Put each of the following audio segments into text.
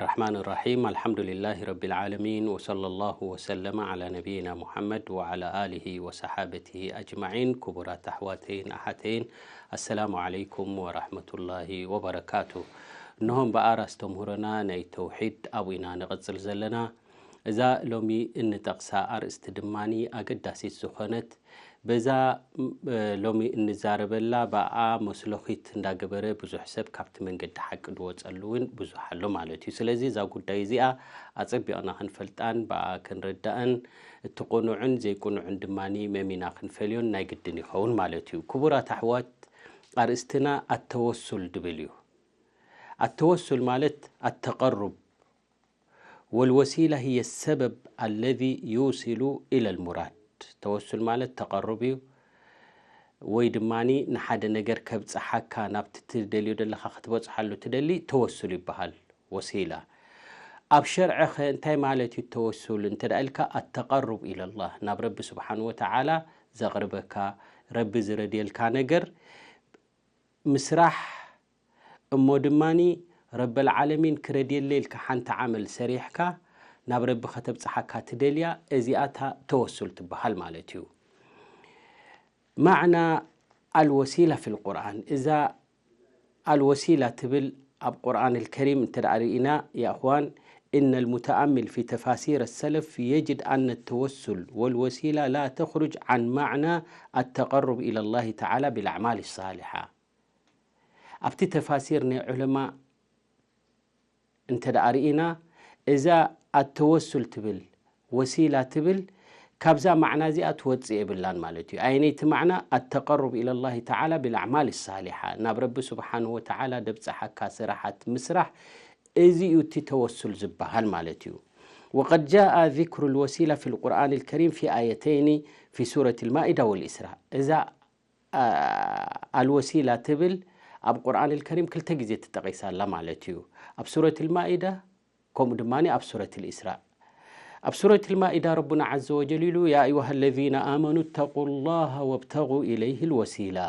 الرحمن الرحيم. الحمد لله رب العالمين، وصلى الله وسلم على نبينا محمد وعلى آله وصحابته أجمعين. ክቡራት ኣሕዋተይን ኣሓተይን፣ السلام عليكم ورحمة الله وبركاته። እንሆ እምበኣር ኣስተምህሮና ናይ ተውሒድ ኣብኡ ኢና ንቕጽል ዘለና። እዛ ሎሚ እንጠቕሳ ኣርእስቲ ድማኒ ኣገዳሲት ዝኾነት፣ በዛ እ፣ ሎሚ እንዛረበላ ብኣ መስሎኺት እንዳገበረ ብዙሕ ሰብ ካብቲ መንገዲ ሓቂ ዝወጸሉ እውን ብዙሕ ኣሎ ማለት እዩ። ስለዚ እዛ ጉዳይ እዚኣ ኣጸቢቕና ክንፈልጣን ብኣ ክንርዳእን እቲ ቅኑዕን ዘይቅኑዕን ድማኒ መሚና ክንፈልዮን ናይ ግድን ይኸውን ማለት እዩ። ክቡራት ኣሕዋት፣ ኣርእስትና ኣተወሱል ድብል እዩ። ኣተወሱል ማለት ኣተቐሩብ፣ والوسيلة هي السبب الذي يوصل إلى المراد። ተወሱል ማለት ተቐሩብ እዩ፣ ወይ ድማኒ ንሓደ ነገር ከብጽሓካ፣ ናብቲ ትደልዮ ዘለኻ ክትበጽሓሉ ትደሊ፣ ተወሱል ይበሃል። ወሲላ ኣብ ሸርዕኸ እንታይ ማለት እዩ ተወሱል እንተ ደኣ ኢልካ፣ ኣተቐሩብ ኢለላህ፣ ናብ ረቢ ስብሓን ወተዓላ ዘቕርበካ፣ ረቢ ዝረድየልካ ነገር ምስራሕ፣ እሞ ድማኒ ረበል ዓለሚን ክረድየለይ ኢልካ ሓንቲ ዓመል ሰሪሕካ ናብ ረቢ ከተብጽሓካ ትደልያ፣ እዚኣ እታ ተወሱል ትበሃል ማለት እዩ። ማዕና ኣልወሲላ ፊል ቁርኣን፣ እዛ ኣልወሲላ ትብል ኣብ ቁርኣን ኣልከሪም እንተ ደኣ ርኢና፣ ያ እኽዋን፣ إن المتأمل في تفاسير السلف يجد أن التوسل والوسيلة لا تخرج عن معنى التقرب إلى الله تعالى بالأعمال الصالحة። ኣብቲ ተፋሲር ናይ ዑለማ እንተ ደኣ ርኢና፣ እዛ ኣተወሱል ትብል፣ ወሲላ ትብል፣ ካብዛ ማዕና እዚኣ ትወጽእ የብላን ማለት እዩ። ኣይነይቲ ማዕና ኣተቀሩብ ኢለላሂ ተዓላ ብልኣዕማል ሳሊሓ፣ ናብ ረቢ ስብሓንሁ ወተዓላ ደብጽሓካ ስራሓት ምስራሕ፣ እዚ እዩ እቲ ተወሱል ዝበሃል ማለት እዩ። وقد جاء ذكر الوسيلة في القرآن الكريم في آيتين في سورة المائدة والإسراء። እዛ ኣ-፣ ኣልወሲላ ትብል ኣብ ቁርኣን ኣልከሪም ክልተ ግዜ ተጠቒሳ ኣላ ማለት እዩ። ኣብ ሱረት ኣልማኢዳ፣ ከምኡ ድማ ኣብ ሱረት ኣልኢስራእ። ኣብ ሱረት ኣልማኢዳ ረቡና ዓዘ ወጀል ኢሉ፣ يا أيها الذين آمنوا اتقوا الله وابتغوا إليه الوسيلة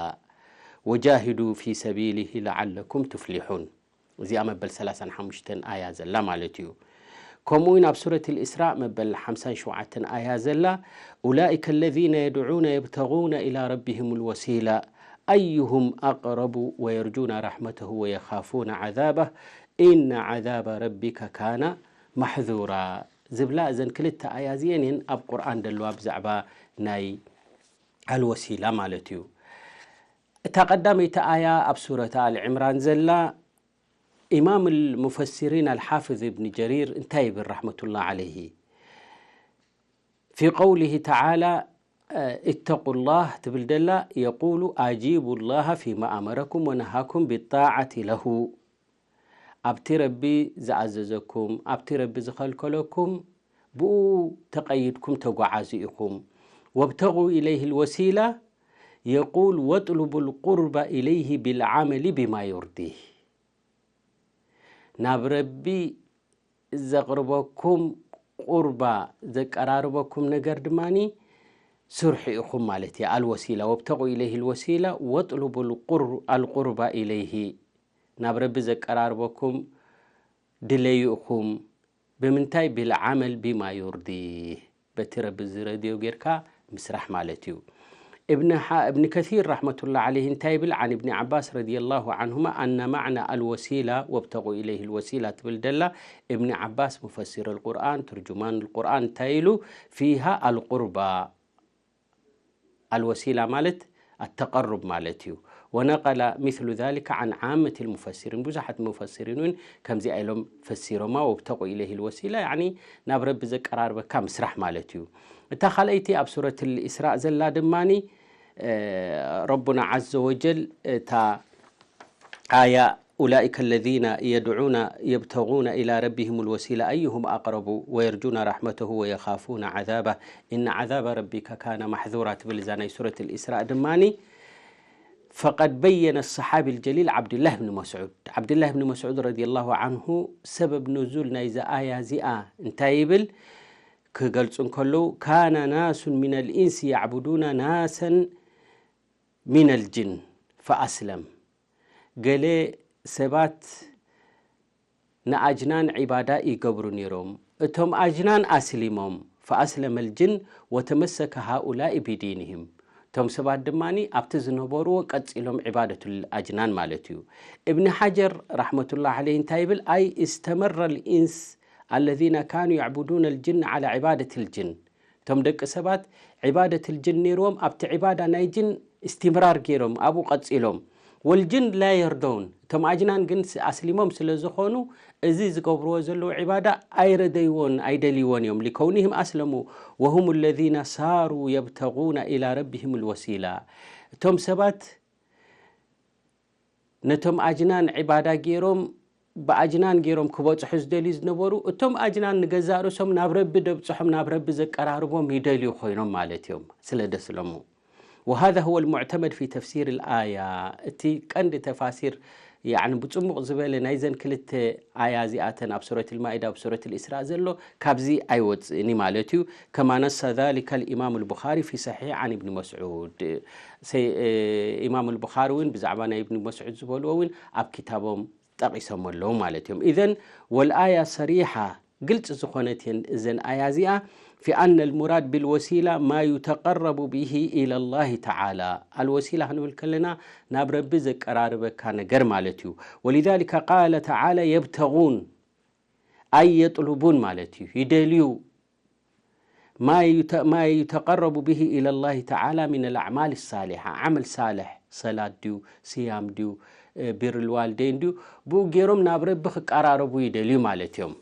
وجاهدوا في سبيله لعلكم تفلحون። እዚኣ መበል ሰላሳን ሓሙሽተን ኣያ ዘላ ማለት እዩ። ከምኡ እውን ኣብ ሱረት ኣልኢስራእ መበል ሓምሳን ሸውዓተን ኣያ ዘላ፣ أولئك الذين يدعون يبتغون إلى ربهم الوسيلة أيهم أقرب ويرجون رحمته ويخافون عذابه إن عذاب ربك كان محذورا ዝብላ፣ እዘን ክልተ ኣያ እዚአን እየን ኣብ ቁርኣን ደለዋ ብዛዕባ ናይ ኣልወሲላ ማለት እዩ። እታ ቀዳመይቲ ኣያ ኣብ ሱረት ኣል ዕምራን ዘላ፣ ኢማም ኣልሙፈሲሪን ኣልሓፍዝ እብኒ ጀሪር እንታይ ይብል ረሕመቱላህ ዓለይሂ? في قوله تعالى، እ፣ اتقوا الله ትብል ደላ፣ يقول أجيبوا الله فيما أمركم ونهاكم بالطاعة له። ኣብቲ ረቢ ዝኣዘዘኩም፣ ኣብቲ ረቢ ዝኸልከለኩም፣ ብኡ ተቐይድኩም ተጓዓዙ ኢኹም። وابتغوا إليه الوسيلة، يقول واطلبوا القرب إليه بالعمل بما يرضيه። ናብ ረቢ ዘቕርበኩም ቁርባ፣ ዘቀራርበኩም ነገር ድማኒ ስርሑ ኢኹም ማለት እዩ። ኣልወሲላ፣ وابتغوا إليه الوسيلة واطلبوا القر-، القرب إليه። ናብ ረቢ ዘቀራርበኩም ድለዩ ኢኹም። ብምንታይ? بالعمل بما يرضيه። በቲ ረቢ ዝረድዮ ጌርካ ምስራሕ ማለት እዩ። እብኒ ሓ-፣ እብኒ ከሲር ረሕመቱላህ ዓለይሂ እንታይ ይብል? عن ابن عباس رضي الله عنهما أن معنى الوسيلة وابتغوا إليه الوسيلة ትብል ደላ፣ እብኒ ዓባስ ሙፈሲር ኣልቁርኣን፣ ትርጁማን ኣልቁርኣን እንታይ ኢሉ? فيها القربى። ኣልወሲላ ማለት ኣተቐሩብ ማለት እዩ። ونقل مثل ذلك عن عامة المفسرين። ብዙሓት ሙፈሲሪን እውን ከምዚኣ ኢሎም ፈሲሮማ፣ وابتغوا إليه الوسيلة፣ ያዕኒ ናብ ረቢ ዘቀራርበካ ምስራሕ ማለት እዩ። እታ ካልኣይቲ ኣብ ሱረት ኣልኢስራእ ዘላ ድማኒ፣ እ፣ ረቡና ዓዘ ወጀል እታ ኣያ أولئك الذين يدعون يبتغون إلى ربهم الوسيلة أيهم أقرب ويرجون رحمته ويخافون عذابه إن عذاب ربك كان محذورا ትብል እዛ ናይ ሱረት ኣልኢስራእ ድማኒ فقد بين الصحابي الجليل عبد الله بن مسعود. ዓብድላህ ብን መስዑድ ረዲየላሁ ዓንሁ ሰበብ ኑዙል ናይዛ ኣያ እዚኣ እንታይ ይብል ክገልጹ እንከለዉ፣ كان ناس من الإنس يعبدون ناسا من الجن فأسلم። ገለ ሰባት ንኣጅናን ዒባዳ ይገብሩ ነይሮም። እቶም ኣጅናን ኣስሊሞም፣ ፈኣስለመ ልጅን ወተመሰከ ሃኡላኢ ቢዲንህም። እቶም ሰባት ድማ ኣብቲ ዝነበርዎ ቀጺሎም ዒባደቱል ኣጅናን ማለት እዩ። እብኒ ሓጀር ረሕመቱላህ ዓለይህ እንታይ ይብል? ኣይ እስተመረ ልኢንስ ኣለዚነ ካኑ ያዕቡዱነ ልጅን ዓላ ዒባደት ልጅን። እቶም ደቂ ሰባት ዒባደት ልጅን ነይርዎም፣ ኣብቲ ዒባዳ ናይ ጅን እስትምራር ገይሮም ኣብኡ ቀጺሎም። ወልጅን ላ የርደውን፣ እቶም ኣጅናን ግን ስ- ኣስሊሞም ስለ ዝኾኑ፣ እዚ ዝገብርዎ ዘለዉ ዒባዳ ኣይረደይዎን ኣይደልይዎን እዮም። ሊከውኒህም ኣስለሙ ወሁም ለዚነ ሳሩ የብተጉነ ኢላ ረቢህም ልወሲላ። እቶም ሰባት ነቶም ኣጅናን ዒባዳ ገይሮም፣ ብኣጅናን ገይሮም ክበጽሑ ዝደልዩ ዝነበሩ፣ እቶም ኣጅናን ንገዛእ ርእሶም ናብ ረቢ ደብጽሖም፣ ናብ ረቢ ዘቀራርቦም ይደልዩ ኮይኖም ማለት እዮም፣ ስለ ደስለሙ። وهذا هو المعتمد في تفسير الآية። እቲ ቀንዲ ተፋሲር፣ ያዕኒ ብጽሙቕ ዝበለ ናይዘን ክልተ ኣያ እዚኣተን ኣብ ሱረት ልማኢዳ፣ ኣብ ሱረት ልእስራእ ዘሎ፣ ካብዚ ኣይወፅእን እዩ ማለት እዩ። كما نص ذلك الإمام البخاري في صحيح عن ابن مسعود። ሰይ-፣ እ፣ ኢማም ልቡኻሪ እውን ብዛዕባ ናይ እብኒ መስዑድ ዝበልዎ እውን ኣብ ክታቦም ጠቒሶም ኣለዉ ማለት እዮም። ኢዘን ወልኣያ ሰሪሓ፣ ግልፂ ዝኾነት እየን እዘን ኣያ እዚኣ፣ في أن المراد بالوسيلة ما يتقرب به إلى الله تعالى። ኣልወሲላ ክንብል ከለና ናብ ረቢ ዘቀራርበካ ነገር ማለት እዩ። ولذلك قال تعالى يبتغون، أي يطلبون ማለት እዩ፣ ይደልዩ። ما يت-، ما يتقرب به إلى الله تعالى من الأعمال الصالحة، ዓመል ሳልሕ፣ ሰላት ድዩ፣ ስያም ድዩ፣ እ፣ ቢር ልዋልደይን ድዩ፣ ብኡ ገይሮም ናብ ረቢ ክቀራረቡ ይደልዩ ማለት እዮም።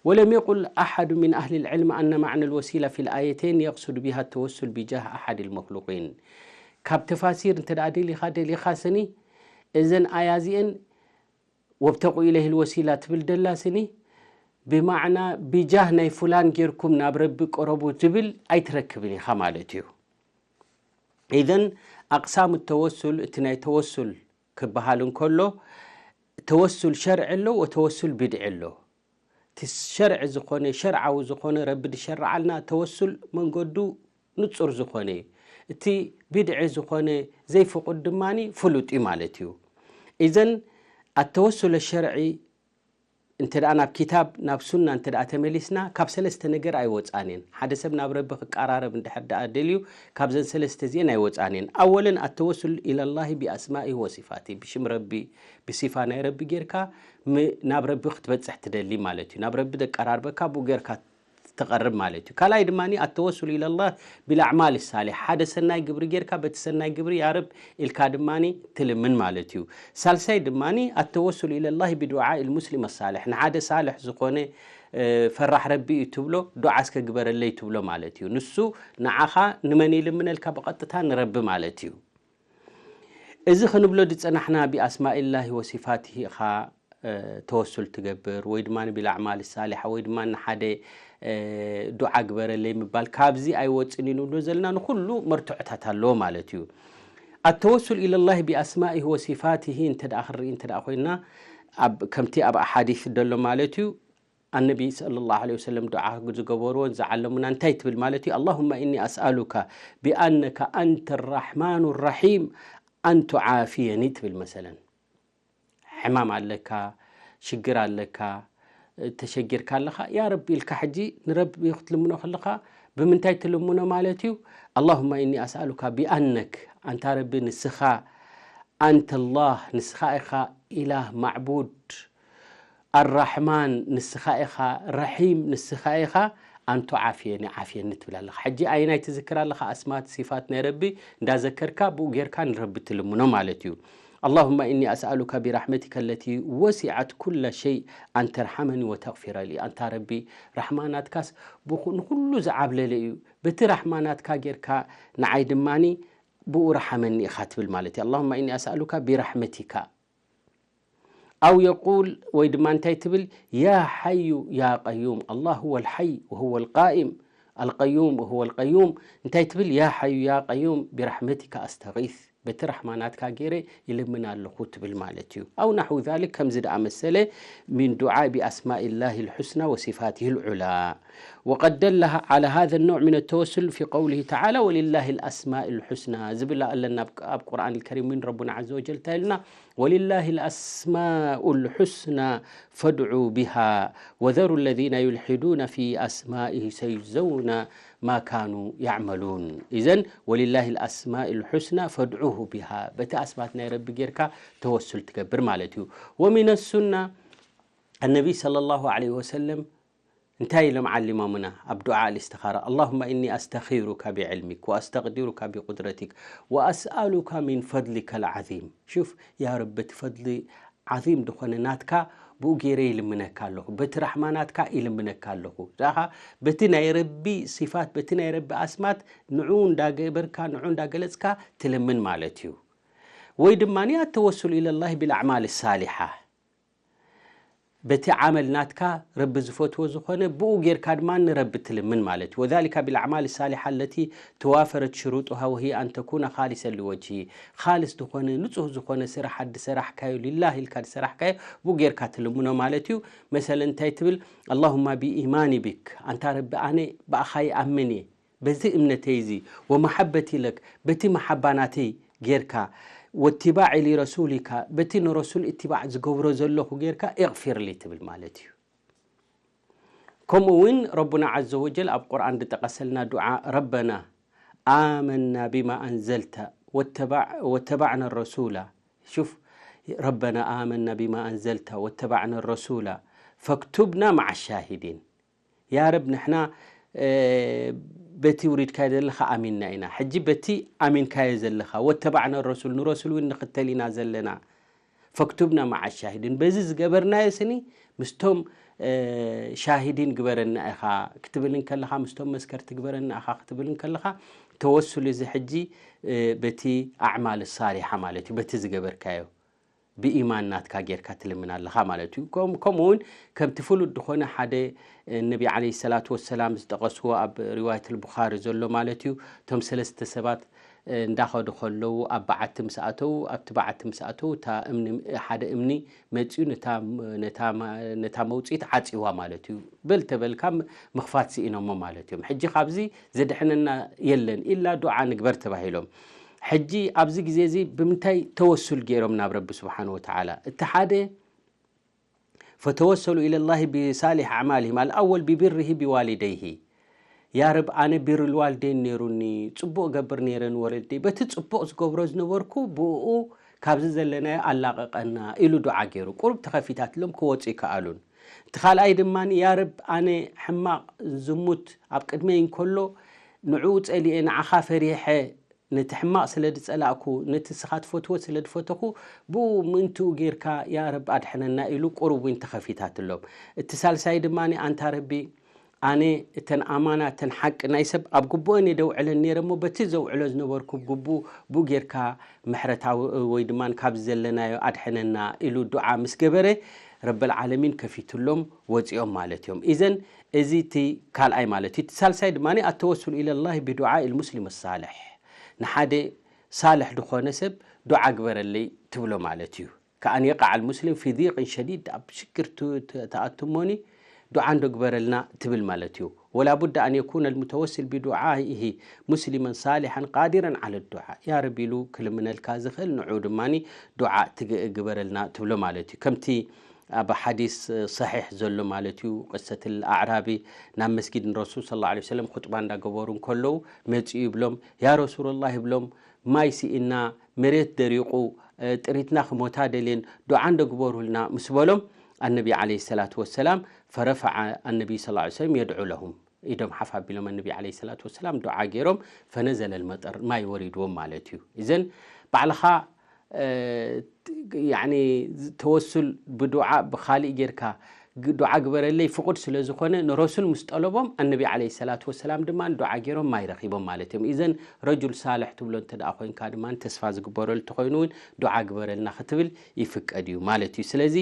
ولم يقل أحد من أهل العلم أن معنى الوسيلة في الآيتين يقصد بها التوسل بجاه أحد المخلوقين። ካብ ተፋሲር እንተ ደኣ ደሊኻ ደሊኻ ስኒ፣ እዘን ኣያ እዚአን ወብተቑ ኢለይህ ልወሲላ ትብል ደላ ስኒ፣ ብማዕና ብጃህ ናይ ፍላን ጌርኩም ናብ ረቢ ቅረቡ ትብል ኣይትረክብን ኢኻ ማለት እዩ። ኢዘን ኣቕሳም ተወሱል፣ እቲ ናይ ተወሱል ክበሃል እንከሎ፣ ተወሱል ሸርዒ ኣሎ፣ ወተወሱል ቢድዒ ኣሎ። እቲ ሸርዒ ዝኾነ፣ ሸርዓዊ ዝኾነ ረቢ ዝሸርዓልና ተወሱል መንገዱ ንጹር ዝኾነ እዩ። እቲ ቢድዒ ዝኾነ ዘይፍቑድ ድማ ፍሉጥ እዩ ማለት እዩ። ኢዘን ኣተወሱለ ሸርዒ እንተ ደኣ ናብ ኪታብ፣ ናብ ሱና እንተ ደኣ ተመሊስና፣ ካብ ሰለስተ ነገር ኣይወጻን እየን። ሓደ ሰብ ናብ ረቢ ክቀራረብ እንድሕር ደኣ ደልዩ፣ ካብዘን ሰለስተ እዚአን ኣይወጻን እየን። ኣወለን ኣተወሱል ኢለላሂ ቢኣስማኢ ወሲፋቲ፣ ብሽም ረቢ፣ ብሲፋ ናይ ረቢ ጌርካ ም-፣ ናብ ረቢ ክትበጽሕ ትደሊ ማለት እዩ። ናብ ረቢ ዘቀራርበካ ብኡ ጌርካ ትቐርብ ማለት እዩ። ካልኣይ ድማ ኣተወሱል ኢለላህ ቢልኣዕማል ሳሊሕ፣ ሓደ ሰናይ ግብሪ ጌርካ በቲ ሰናይ ግብሪ ያረብ ኢልካ ድማ ትልምን ማለት እዩ። ሳልሳይ ድማ ኣተወሱል ኢለላህ ቢዱዓ ኢልሙስሊም ሳልሕ፣ ንሓደ ሳልሕ ዝኾነ፣ እ፣ ፈራሕ ረቢ እዩ ትብሎ፣ ዱዓ እስከ ግበረለይ ትብሎ ማለት እዩ። ንሱ ንዓኻ ንመን ይልምነልካ? ብቐጥታ ንረቢ ማለት እዩ። እዚ ክንብሎ ዝጸናሕና ቢኣስማኢላሂ ወሲፋቲሂ ኢኻ፣ እ፣ ተወሱል ትገብር ወይ ድማ ቢልኣዕማል ሳሊሓ ወይ ድማ ንሓደ፣ እ፣ ዱዓ ግበረለይ ምባል ካብዚ ኣይወጽን እዩ ንብሎ ዘለና ንኹሉ መርትዖታት ኣለዎ ማለት እዩ። ኣተወሱል ኢለላሂ ቢኣስማኢሂ ወሲፋቲሂ እንተ ደኣ ክንርኢ እንተ ደኣ ኮይንና ኣብ፣ ከምቲ ኣብ ኣሓዲስ ዘሎ ማለት እዩ። ኣነቢ ሰለላሁ ዐለይሂ ወሰለም ዱዓ ዝገበርዎን ዝዓለሙና እንታይ ትብል ማለት እዩ? ኣላሁመ ኢኒ ኣስኣሉካ ቢኣነካ ኣንተ ራሕማኑ ራሒም ኣን ቱዓፊየኒ ትብል መሰለን። ሕማም ኣለካ፣ ሽግር ኣለካ፣ ተሸጊርካ ኣለኻ፣ ያ ረቢ ኢልካ ሕጂ ንረቢ ክትልምኖ ከለኻ ብምንታይ ትልምኖ ማለት እዩ? ኣላሁመ ኢኒ ኣስኣሉካ ቢኣነክ፣ ኣንታ ረቢ ንስኻ፣ ኣንተ ላህ፣ ንስኻ ኢኻ ኢላህ ማዕቡድ፣ ኣራሕማን ንስኻ ኢኻ፣ ረሒም ንስኻ ኢኻ፣ ኣንቱ ዓፍየኒ፣ ዓፍየኒ ትብል ኣለኻ። ሕጂ ኣየናይ ትዝክር ኣለኻ? ኣስማት ሲፋት ናይ ረቢ እንዳዘከርካ ብኡ ጌርካ ንረቢ ትልምኖ ማለት እዩ። ኣላሁመ ኢኒ ኣስኣሉካ ቢራሕመቲከ ለቲ ወሲዐት ኩለ ሸይ ኣን ተርሓመኒ ወተግፊረ ሊ። ኣንታ ረቢ፣ ራሕማ ናትካስ ብኹ-፣ ንኹሉ ዝዓብለለ እዩ። በቲ ራሕማ ናትካ ጌርካ ንዓይ ድማኒ ብኡ ርሓመኒ ኢኻ ትብል ማለት እዩ። ኣላሁመ ኢኒ ኣስኣሉካ ቢራሕመቲካ። ኣው የቁል፣ ወይ ድማ እንታይ ትብል? ያ ሓዩ ያ ቀዩም፣ ኣላህ ሁወ ልሓይ ወሁወ ልቃኢም፣ ኣልቀዩም ወሁወ ልቀዩም። እንታይ ትብል? ያ ሓዩ ያ ቀዩም ቢራሕመቲካ ኣስተጊስ። በቲ ራሕማ ናትካ ገይረ ይልምን ኣለኹ ትብል ማለት እዩ። أو نحو ذلك ከምዚ ደኣ መሰለ من دعاء بأسماء الله الحسنى وصفاته العلى وقد دل على هذا النوع من التوسل في قوله تعالى ولله الأسماء الحسنى ዝብል ኣለና ኣብ ቁርኣን الكريم من ربنا عز وجل እንታይ ኢሉና ولله الأسماء الحسنى فادعوا بها وذروا الذين يلحدون في أسمائه سيجزون ما كانوا يعملون إذن ولله الأسماء الحسنى فادعوه بها በቲ ኣስማት ናይ ረቢ ጌርካ ተወሱል ትገብር ማለት እዩ ومن السنة النبي صلى الله عليه وسلم እንታይ ኢሎም ዓሊሞምና ኣብ ዱዓ الاستخارة اللهم إني أستخيرك بعلمك وأستقدرك بقدرتك وأسألك من فضلك العظيم شوف يا رب በቲ ፈضሊ ዓظيم ዝኾነ ናትካ ብኡ ገይረ ይልምነካ ኣለኹ በቲ ራሕማ ናትካ ይልምነካ ኣለኹ ዳኻ በቲ ናይ ረቢ صفات በቲ ናይ ረቢ ኣስማት ንዑ እንዳገበርካ ንዑ እንዳገለጽካ ትልምን ማለት እዩ ወይ ድማ التوسل إلى الله بالأعمال الصالحة በቲ ዓመል ናትካ ረቢ ዝፈትዎ ዝኾነ ብኡ ጌርካ ድማ ንረቢ ትልምን ማለት እዩ وذلك بالأعمال الصالحة التي توافرت شروطها وهي أن تكون خالصا لوجهه خالص ዝኾነ ንጹህ ዝኾነ ስራሕ ድሰራሕካዮ لله ኢልካ ድሰራሕካዮ ብኡ ጌርካ ትልምኖ ማለት እዩ መሰለ እንታይ ትብል اللهم بإيماني بك ኣንታ ረቢ ኣነ ብኣኻ ይኣምን እየ በዚ እምነተይ እዚ ومحبتي لك በቲ መሓባ ናተይ ጌርካ واتباعي لرسولك በቲ ንረሱል اتباع ዝገብሮ ዘለኹ ጌርካ اغفر لي ትብል ማለት እዩ ከምኡ እውን ረቡና عز وجل ኣብ ቁርኣን ዝጠቀሰልና ዱዓ ربنا آمنا بما أنزلت واتبعنا الرسول شوف ربنا آمنا بما أنزلت واتبعنا الرسول فاكتبنا مع الشاهدين يا رب ንሕና በቲ ውሪድካዮ ዘለኻ ኣሚንና ኢና ሕጂ በቲ ኣሚንካዮ ዘለኻ واتبعنا الرسول ንረሱል እውን ንኽተል ኢና ዘለና فاكتبنا مع الشاهدين በዚ ዝገበርናዮ ስኒ ምስቶም ሻሂዲን ግበረና ኢኻ ክትብል እንከለኻ ምስቶም መስከርቲ ግበረና ኢኻ ክትብል እንከለኻ ተወሱል እዚ ሕጂ በቲ ኣዕማል ሳሊሓ ማለት እዩ በቲ ዝገበርካዮ ብኢማን ናትካ ጌርካ ትልምን ኣለኻ ማለት እዩ። ከም- ከምኡ እውን ከምቲ ፍሉጥ ዝኾነ ሓደ ነቢ ዓለይሂ ሰላቱ ወሰላም ዝጠቐስዎ ኣብ ሪዋየት ልቡኻሪ ዘሎ ማለት እዩ። እቶም ሰለስተ ሰባት እንዳኸዱ ከለዉ ኣብ በዓቲ ምስ ኣተዉ ኣብቲ በዓቲ ምስ ኣተዉ እታ እምኒ ሓደ እምኒ መፂኡ ነታ ነታ ነታ መውፅኢት ዓፅዋ ማለት እዩ። በል ተበልካ ምኽፋት ስኢኖሞ ማለት እዮም። ሕጂ ካብዚ ዘድሕነና የለን ኢላ ዱዓ ንግበር ተባሂሎም። ሕጂ ኣብዚ ግዜ እዚ ብምንታይ ተወሱል ገይሮም ናብ ረቢ ስብሓን ወተዓላ? እቲ ሓደ ፈተወሰሉ ኢለላሂ ብሳሊሕ ኣዕማልሂም ኣልኣወል ብብርሂ ብዋሊደይሂ ያ ረብ ኣነ ቢር ልዋልደይን ነይሩኒ ፅቡቕ ገብር ነይረ ንወለደይ በቲ ፅቡቕ ዝገብሮ ዝነበርኩ ብኡ ካብዚ ዘለናዮ ኣላቐቐና ኢሉ ዱዓ ገይሩ ቁሩብ ተኸፊታትሎም ክወፁ ይከኣሉን እቲ ካልኣይ ድማ ያ ረብ ኣነ ሕማቕ ዝሙት ኣብ ቅድመይ እንከሎ ንዕኡ ፀሊኤ ንዓኻ ፈሪሐ ነቲ ሕማቕ ስለ ዝጸላእኩ፣ ነቲ ንስኻ ትፈትዎ ስለ ዝፈተኹ፣ ብኡ ምእንትኡ ጌርካ ያ ረቢ ኣድሕነና ኢሉ ቁሩብ ዊን ተኸፊታትሎም። እቲ ሳልሳይ ድማ ኣንታ ረቢ ኣነ እተን ኣማና እተን ሓቂ ናይ ሰብ ኣብ ግቡአን እየ ደውዕለን ነይረ እሞ በቲ ዘውዕሎ ዝነበርኩ ብግቡእ ብኡ ጌርካ ምሕረታዊ ወይ ድማ ካብዚ ዘለናዮ ኣድሕነና ኢሉ ዱዓ ምስ ገበረ ረበል ዓለሚን ከፊትሎም ወጺኦም ማለት እዮም። ኢዘን እዚ እቲ ካልኣይ ማለት እዩ። እቲ ሳልሳይ ድማ ኣተወሱል ኢለላሂ ብዱዓኢ ልሙስሊም ሳልሕ ንሓደ ሳልሕ ዝኾነ ሰብ ዱዓ ግበረለይ ትብሎ ማለት እዩ። ከኣን የቃዕ ልሙስሊም ፊ ዲቅን ሸዲድ ኣብ ሽግር ተኣቱ እሞኒ ዱዓ እንዶ ግበረልና ትብል ማለት እዩ። ወላ ቡዳ ኣን የኩነ ልሙተወስል ብዱዓኢሂ ሙስሊመን ሳሊሐን ቃዲረን ዓለ ዱዓ ያ ረቢ ኢሉ ክልምነልካ ዝኽእል ንዑ ድማ ዱዓ ግበረልና ትብሎ ማለት እዩ። ከምቲ ኣብ ሓዲስ ሰሒሕ ዘሎ ማለት እዩ ቅሰት ኣዕራቢ ናብ መስጊድ ንረሱል ስለ ላ ሰለም ኹጥባ እንዳገበሩ እንከለዉ መፂኡ ይብሎም ያ ረሱሉላህ ይብሎም ማይ ስኢና መሬት ደሪቑ ጥሪትና ክሞታ ደልየን ዱዓ እንደግበሩልና ምስ በሎም ኣነቢ ዓለ ሰላት ወሰላም ፈረፈዐ ኣነቢ ስ ሰለም የድዑ ለሁም ኢዶም ሓፍ ኣቢሎም ኣነቢ ዓለ ሰላት ወሰላም ዱዓ ገይሮም ፈነዘለ ልመጠር ማይ ወሪድዎም ማለት እዩ። እዘን ባዕልኻ ተወሱል ብዱዓ ብካሊእ ጌርካ ዱዓ ግበረለይ ፍቁድ ስለ ዝኾነ ንረሱል ምስ ጠለቦም ኣነቢ ዓለ ሰላት ወሰላም ድማ ዱዓ ገይሮም ማይ ረኺቦም ማለት እዮም። ኢዘን ረጁል ሳልሕ ትብሎ እንተ ደኣ ኮይንካ ድማ ተስፋ ዝግበረሉ ተኮይኑ እውን ዱዓ ግበረልና ክትብል ይፍቀድ እዩ ማለት እዩ። ስለዚ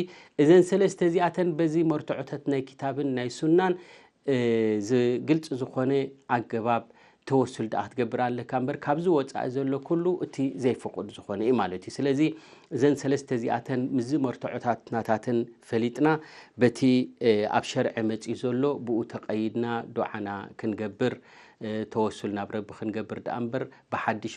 እዘን ሰለስተ እዚኣተን በዚ መርትዖታት ናይ ክታብን ናይ ሱናን ግልፂ ዝኾነ ኣገባብ ተወሱል ደኣ ክትገብር ኣለካ እምበር፣ ካብዚ ወጻኢ ዘሎ ኩሉ እቲ ዘይፍቑድ ዝኾነ እዩ ማለት እዩ። ስለዚ እዘን ሰለስተ እዚኣተን ምስዚ መርትዖታትናታትን ፈሊጥና፣ በቲ ኣብ ሸርዒ መጺኡ ዘሎ ብኡ ተቐይድና ዱዓና ክንገብር፣ ተወሱል ናብ ረቢ ክንገብር ደኣ እምበር፣ ብሓድሽ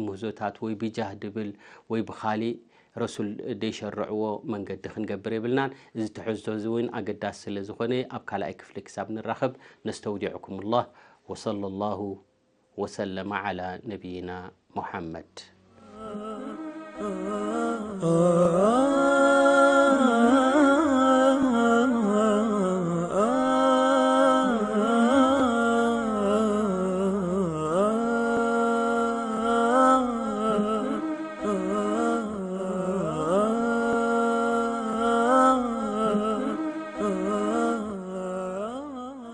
ምህዞታት ወይ ብጃህ ድብል ወይ ብኻሊእ ረሱል ደይሸርዕዎ መንገዲ ክንገብር የብልናን። እዚ ትሕዝቶ እዚ እውን ኣገዳሲ ስለ ዝኾነ፣ ኣብ ካልኣይ ክፍሊ ክሳብ ንራኸብ ነስተውዲዕኩም ኣላህ። ወሰለ ላሁ ወሰለመ ዓላ ነቢይና ሙሓመድ።